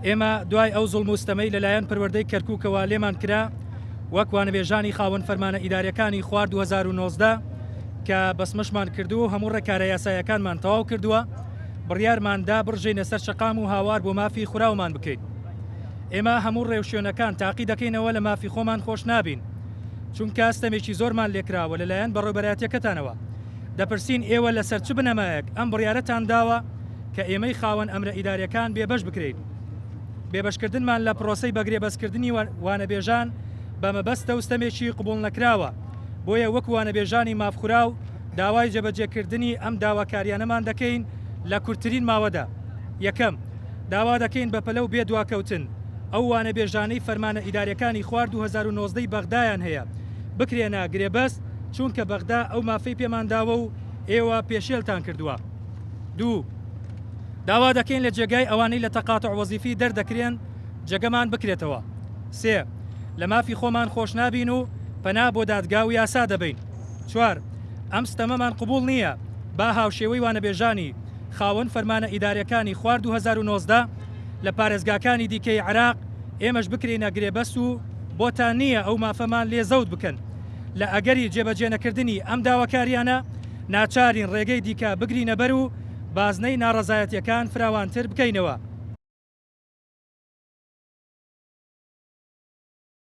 ئێمە دوای ئەو زوڵم و ستەمەی لەلایەن پەروەردەی کەرکوکەوە لێمان کرا وەک وانەبێژانی خاوەن فەرمانە ئیداریەکانی خوار 2019 کە بەسمەشمان کردووە و هەموو ڕێکارە یاسایەکانمان تەواو کردووە بڕیارمان دا بڕژێینە سەر شەقام و هاوار بۆ مافی خوراومان بکەین. ئێمە هەموو ڕێوشوێنەکان تاقی دەکەینەوە لە مافی خۆمان خۆش نابین چونکە ستەمێکی زۆرمان لێکراوە لەلایەن بەڕێوبەرایەتیەکەتانەوە. دەپرسین ئێوە لەسەر چ بنەمایەک ئەم بڕیارەتان داوە کە ئێمەی خاوەن ئەمرە ئیداریەکان بێبەش بکرێین؟ بێبەشکردنمان لە پرۆسەی بەگرێبەستکردنی وانەبێژان بە مەبەستە و ستەمێکی قبوڵنەکراوە، بۆیە وەکو وانەبێژانی مافخوراو داوای جێبەجێکردنی ئەم داواکاریانەمان دەکەین لە کورتترین ماوەدا. یەکەم، داوا دەکەین بەپەلە و بێ دواکەوتن ئەو وانەبێژانەی فەرمانە ئیداریەکانی خوار 2019 ی بەغدایان هەیە بکرێنە گرێبەست، چونکە بەغدا ئەو مافەی پێمان داوە و ئێوە پێشێلتان کردووە. دوو، داوا دەکەین لە جێگای ئەوانەی لە تەقاتع وەزیفی دەردەکرێن جێگەمان بکرێتەوە. سێ، لە مافی خۆمان خۆش نابین و پەنا بۆ دادگا و یاسا دەبەین. چوار، ئەم ستەمەمان قبوڵ نییە، با هاوشێوەی وانەبێژانی خاوەن فەرمانە ئیداریەکانی خوار 2019 لە پارێزگاکانی دیکەی عێراق ئێمەش بکرێینە گرێبەست و بۆتان نییە ئەو مافەمان لێ زەوت بکەن. لە ئەگەری جێبەجێنەکردنی ئەم داواکارییانە، ناچارین ڕێگەی دیکە بگرینەبەر و بازنەی ناڕەزایەتییەکان فراوانتر بکەینەوە.